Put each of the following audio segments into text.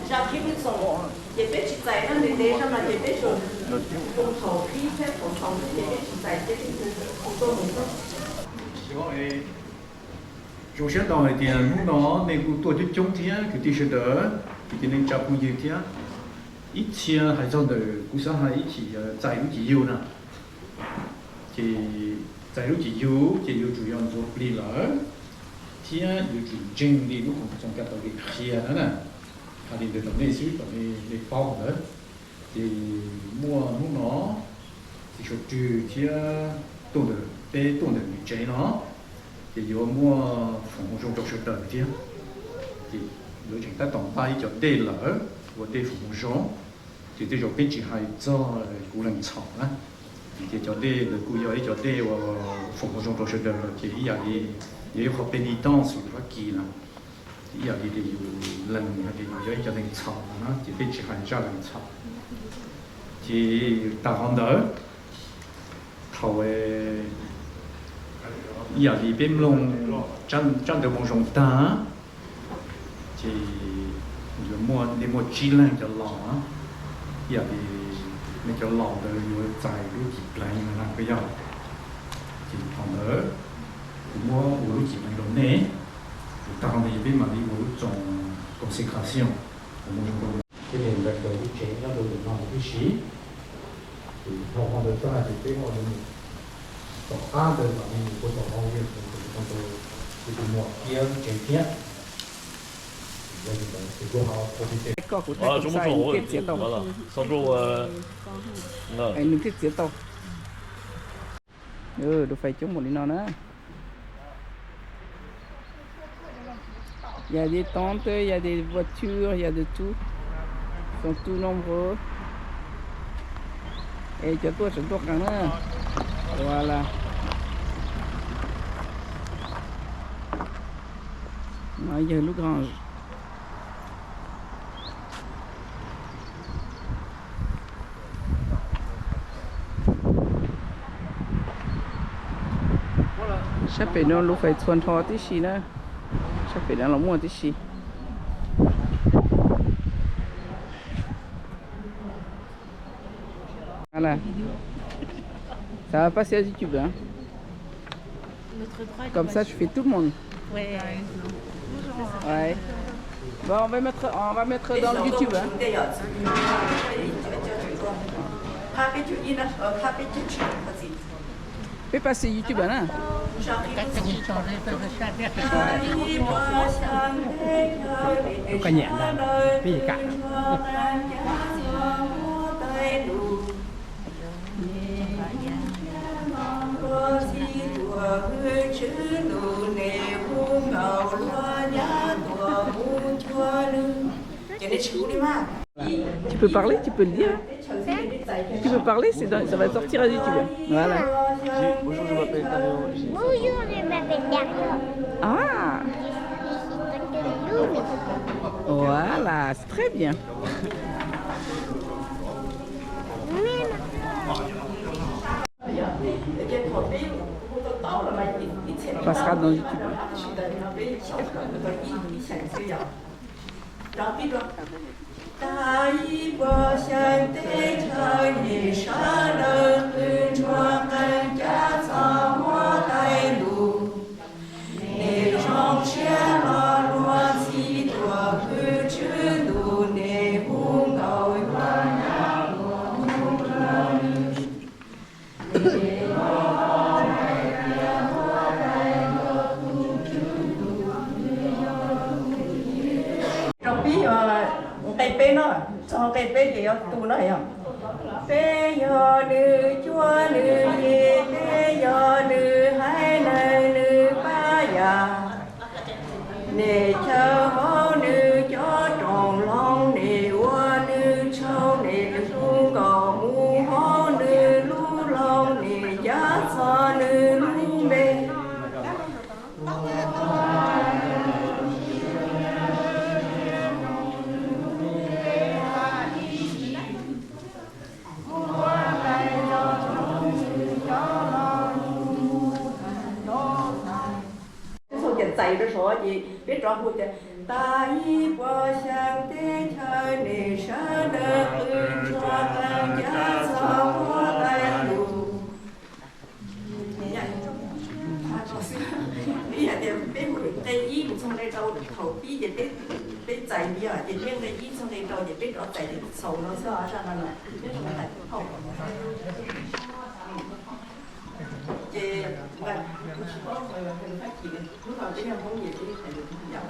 Tsa khib lub txoos, ces peb tsis txais no ntev ntev zog no ces peb tsuas mus thaum khib thiab thaum txoos xwb ces peb tsis txais ces peb mus tuaj mus xwb. Zoo siab tau hais tias hnub no nej kuj tuaj coob coob thiab kwv tij sawv daws, kwv tij neej tsa phooj ywg thiab. Ib txhia hais txog ntawm kuv xav hais ib chim txais lub cim yug na, ces txais lub cim yug ces yuav tsum yog ntxuav plig lawm thiab yuav tsum ntseeg li lub Koom Txoos Cov Tau Lis qhia na. Hais li ntawd rau nej xwb kom nej paub ntawd. Ces muaj hnub no txiv Suav Rwg thiab tuaj ntawm peb tuaj ntawm nws tsev no, ces yuav muaj foom hmoov zoo rau sawv daws thiab. Ces yuav tseem tab tom npaj ib co dej lawm ua dej foom hmoov zoo. Ces tej zaum peb tsis hais txog kuv lees txhaum na, vim tias cov dej ntawd kuj yog ib co dej uas foom hmoov zoo rau sawv daws lawm ces ib yam li yog ib qho peb nis toj xwm Fab Kis na, ib yam li tias yus lees hais tias yus yog ib co lees txhaum na ces peb tsis hais zaj lees txhaum. Ces tas qhov ntawd, thaum ib yam li peb mloog tsab ntawv Moo Zoo tag, ces yuav muaj, nej muaj tsib leeg cov laus, ib yam li nej cov laus ntawd yuav txais lub cim pleev no na puas yog? Ces thaum ntawd kuv muab ua lub cim pleev rau nej, tag qhov ntawd peb mam li ua lub txoos consagración uas Moo Zoo rau. Ces ntawm lub tsev nyob rau ntawm no tib si. Ces dhau qhov ntawd tag ces peb mam li mus tom qab ntawd mam li mus ua tom hauv yog tus tus muam kiab lub tsev thiab. Koj kuv thaij kuv xav nws thiaj txiav tau. Nws thiaj txiav tau. Dua fais coob npaum li no na. Il y a des tentes, il y a des voitures, il y a de tout. Ils sont tout nombreux. Es cov tuaj tseem tuaj qees na. Ua las. No yog lub grange. Sab pem no lub fais txhua nrho tib si na. Sab pem no los muaj tib si. Voilà. Ça va passer à YouTube, hein? Comme ça, je fais tout le monde. Ouais. Ouais. Bon, on va mettre, on va mettre dans le YouTube, hein. Peb pab xwm YouTube na. Koj nyiam ntag, peb kam. Tu peux parler, tu peux le dire. Tu peux parler, c'est dans, ça va sortir à YouTube. Voilà. Bonjour, je m'appelle Dario. Bonjour, je m'appelle Dario. Ah. Je suis de Lourdes. Voilà, c'est très bien. Passera dans YouTube. Tag ib puas xyoo teb chaws nej sawv daws qw ntsuag qee cab txog huab tais ntuj. Nej zoo siab los luag txhij tuam hwj tshwj ntuj, nej hu nkauj yuav nyab tuaj hu nplog. Rau pib nqe peb no, txog nqe peb ces yog tus no yog. Peb yog nws cuab nws yig, peb yog nws haiv neeg nws pab yam. Nej chaw hauv nws cov rooj loog, nej ua nws tshauj, nej hu nkauj mus hauv nws lub loog, nej ncav txog nws lub npe. Peb txhua cov txais rau saum ces peb rov hu tias, tag ib puas xyoo teb chaws Nws sawv daws qw nrog qee cav txog Huab Tais lus. Ib yam tias peb mus nqe ib mus txog nqe rau, thaum pib ces peb, peb txais tias yeej nqe ib txog nqe rau ces peb rov txais tias txhaum no xwb, zaj no na. Ces tus tsis paub Fab Kis, hnub no peb yog Hmoob ces peb hais lus Hmoob yom.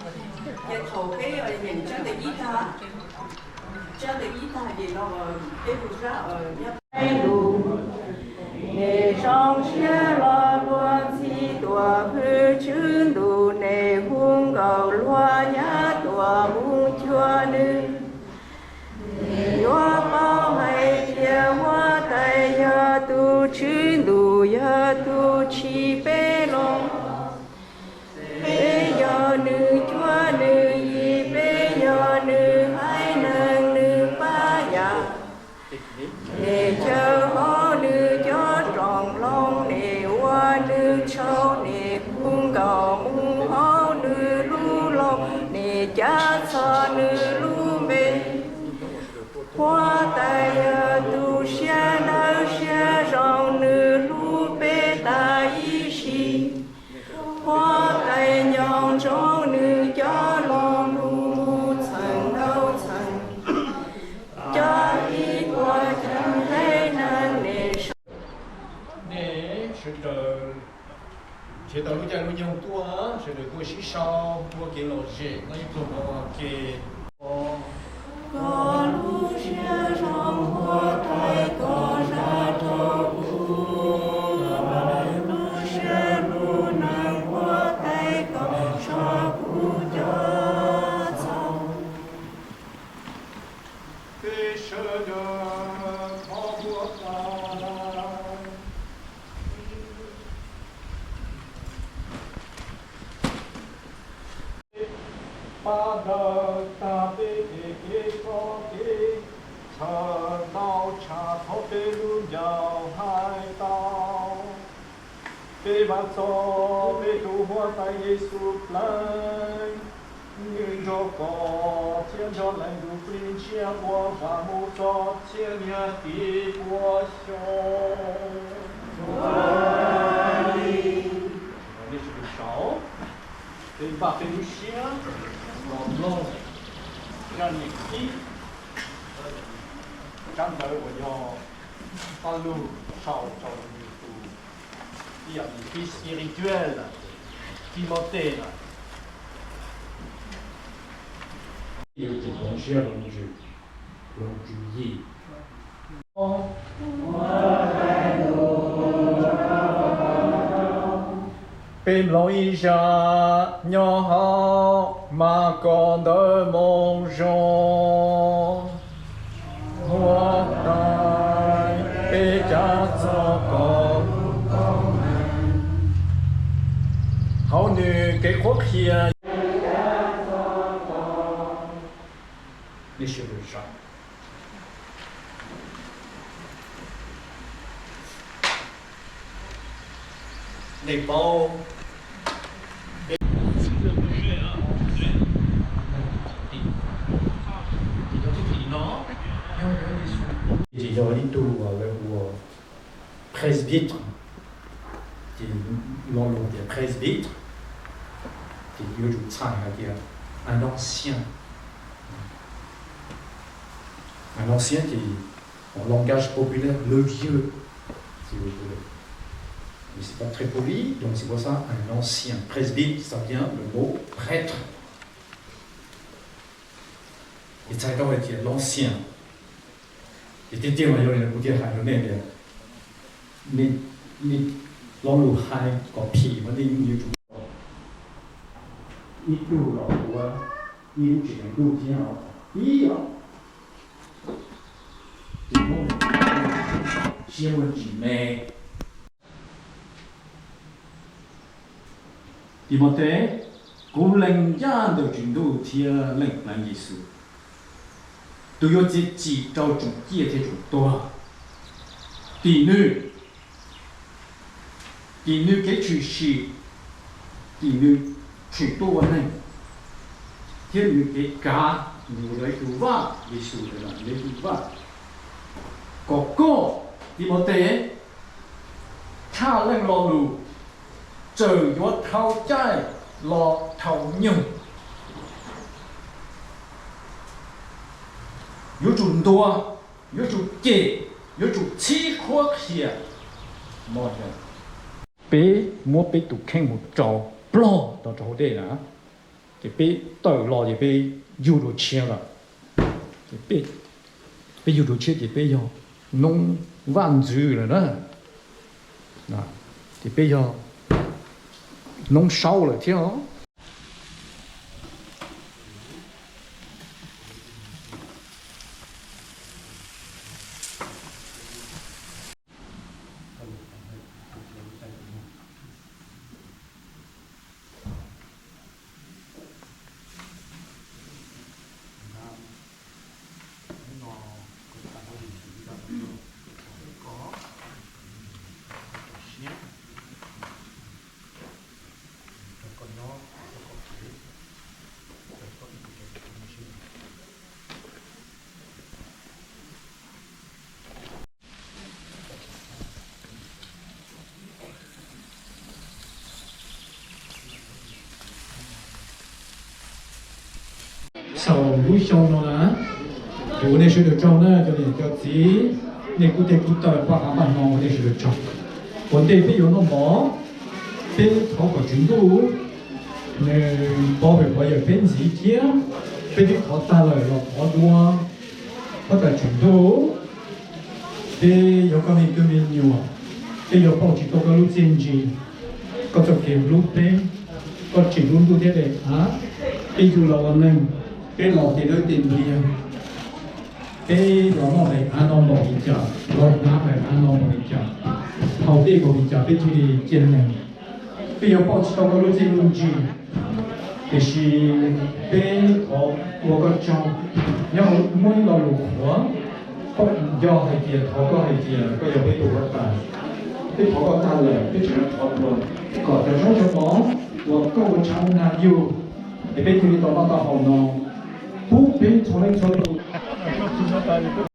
Ces thaum peb nyeem tsab ntawv ib tag, tsab ntawv ib tag ces no peb hu zaj nyob. Nws zoo siab los luag ntxhi tuam hwj Tswv Ntuj, nws hu nkaus luag nyab tuam mus cuag nws. Yuav paub hais tias Huab Tais yog tus Tswv Ntuj, yog tus tsim peb los. Peb yog nws cuab nws yig, peb yog nws haiv neeg nws pab yam. Nws chaw hauv nws cov rooj hlob, nws ua nws tshauv, nws hu nkaus mus hauv nws lub lauj, nws cav txog nws lub npe. Huab Tais yog tus siab dawb siab zoo, nws hlub peb tas ib sim. Huab Tais nco ntsoov nws cov lo lus mus txheem ntau txheem, cov ib puas ceev haiv neeg nws. Nej sawv daws nrhiav tau lub caij lub nyoog tuaj, sawv daws tuaj sib sau, muaj kev lom zem, muaj ib pluag mov ua ke. Koj lub siab zoo Huab Tais koj zam rau kuv, koj lub siab lub ntees Huab Tais koj tso kuv cov txhaum. Peb sawv daws thov Huab Tais pab daws tag peb kev kho kev chaw ntau tshaj thov peb lub ncaus hais tau. Peb vam txog peb tus Huab Tais Yexus Pleev, nws nrog koj thiab nrog Leej Ntuj Plig Ntshiab ua vam mus txog txhiab niaj tis puas xyoo. Nej sawv daws sau, peb npaj peb lub siab los mloog zaj niam fib, tsab ntawv uas yog Paj Lug sau rau nws tus ib yam niam fib spiritual, Timothe na. Yuav tsum hloov siab hloov tswv, hloov tswv yim. Peb mloog ib zaj nyob hauv Makos ntawv Moo Zoo. Huab Tais, peb cav txog koj lub koob hmoov hauv nws kev qhuab qhia. Nej sawv daws sau. Nej paub, ces yog ib tug lawv hu ua presbytre, ces lo lus tias presbytre ces yuav tsum txhais hais tias un ancien. Un ancien ces en langage populaire, le vieux, si vous voulez. Mais c'est pas très poli, donc c'est pour ça un ancien. Presbytre, ça vient le mot prêtre. Ces txhais tau hais tias l'ancien. Ces tiag tiag mas yog li kuv thiaj hais rau nej tias, nej, nej lo lus hais kom phim mas nej yuav tsum ib tug los ua ib lub tsev ntuj thiab os, ib os. Ces muaj siab muaj tsis me. Timothe, kuv lees ncaj ntawm Tswv Ntuj thiab Leej Pleev Yexus, tus yuav txiav txim rau tsoom ciaj thiab tsoom tuag. Tim nws, tim nws kev tshwm sim, tim nws tshwm tuaj ua neeg, thiab nws kev kav, Nws yog ib tug vaj, Yexus ntawd yog ib tug vaj. Kom koj, Timautes, tshaj leej lo lus, txawm yuav dhau caij los dhau nyoog, yuav tsum ntuas, yuav tsum cem, yuav tsum txhib qhuab qhia. No yog peb muab peb tus kheej mus tso plog rau hauv dej na, ces peb tawm los ces peb yug dua tshiab lawm. Ces peb, peb yug dua tshiab ces peb yog noob vaj ntxwv lawm na. Ces peb yog noob saub lawm thiab os. Xaus lub xyoo no na, kuv ua nej sawv daws tsaug na, cov niam cov txiv, nej kuj tej kuj taw paj av paj no ua nej sawv daws tsaug. Ua ntej peb yuav noj mov, peb thov kom Tswv Ntuj nws pov hwm pov yawm peb ntxiv thiab. Peb twb thov tag lawm los thov dua Huab Tais Tswv Ntuj, peb yog koj me tub me nyuam, peb yuav pauj tsis tau koj lub txiaj ntsig, koj txoj kev hlub peb, koj tsim lub ntuj thiab daim av, peb yug los ua neeg, peb los tes dawb tes npliag, peb los noj daim av no npaum li cas, los hnav daim av no npaum li cas, haus dej npaum li cas peb thiaj li ciaj neeg. Peb yuav pauj tsis tau koj lub txiaj lub ntsig, tiam sis peb thov ua koj tsaug. Nyob hauv muaj ib lo lus qhuav, yog hais tias thov koj hais tias koj yog peb tus huab tais, peb thov koj tag lawm, peb tseem thov dua kom cov zaub cov mov uas koj ua tshav ua nag yug, es peb thiaj li tau noj tau haus no, pub peb txhua leej txhua tus.